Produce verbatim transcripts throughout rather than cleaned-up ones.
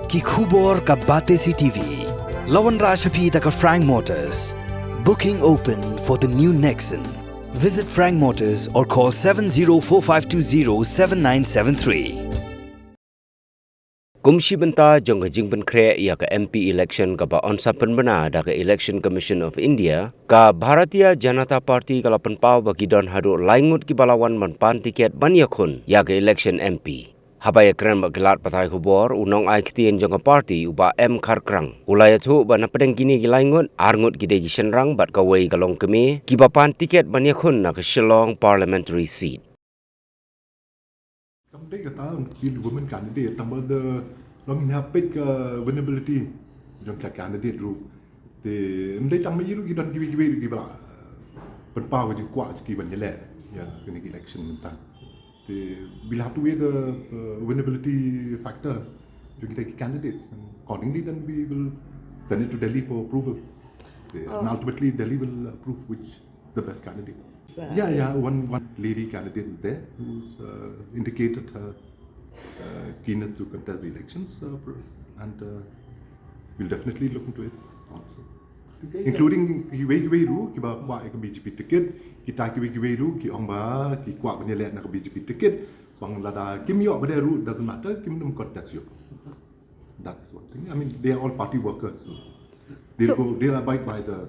Ki khubor ka Batesi T V. La wanrah sha phi da ka Frank Motors. Booking open for the new Nexon. Visit Frank Motors or call seven zero four five two zero seven nine seven three. Kum shi bynta jong ka jingpynkhreh ïa ka M P election kaba yn sa pynbna da ka Election Commission of India, ka Bharatiya Janata Party ka la pynpaw ba ki don haduh lai ngut kiba la wan ban pan tiket ban ïakhun ïa ka election M P. Haba ïakren bad ki lad pathai khubor, u nongai ktien jong ka party u Bah M Kharkrang u la ïathuh ba na pdeng kine ki lai ngut, ar ngut ki dei ki shynrang bad kawei ka long kmie, kiba pan tiket ban ïakhun na ka Shillong Parliamentary Seat. Kam dei kata, ki women candidate, tang ba da long ïa peit ka vulnerability jong ka candidate ruh. Te ym dei tang ma i ruh, ki don kiwei kiwei ruh kiba la pynpaw ka jingkwah jong ki ban ïaleh ïa kane ka election mynta. Te we'll have to weigh the uh, vulnerability factor jong kita ki candidates, and accordingly then we will send it to Delhi for approval. Te, and ultimately Delhi will approve which the best candidate. Yeah, yeah, one, one lady candidate is there who's uh, indicated her uh, keenness to contest the elections, uh, pro- and uh, we'll definitely look into it also. Including kiwei kiwei ruh kiba kwah ïa ka B J P ticket, kita kiwei kiwei ruh ki ong ba ki kwah ban ïaleh na ka B J P ticket, bang lada kim ïoh ba dei ruh, doesn't matter, kim nym contest ïoh. That is one thing. I mean, they are all party workers, so they'll So- go, they'll abide by the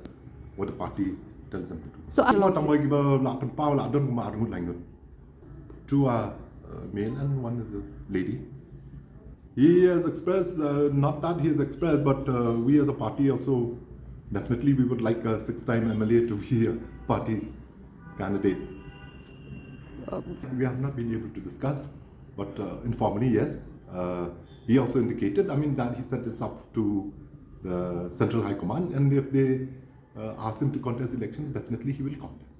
what the party tells them to do. So, Mo um, tang ba kiba la pynpaw la don kumba ar ngut lai ngut. Two are uh, male and one is a lady. He has expressed, uh, not that he has expressed, but uh, we as a party also, definitely we would like a six-time M L A to be a party candidate. We have not been able to discuss, but uh, informally, yes. Uh, he also indicated, I mean, that he said it's up to the Central High Command, and if they uh, ask him to contest elections, definitely he will contest.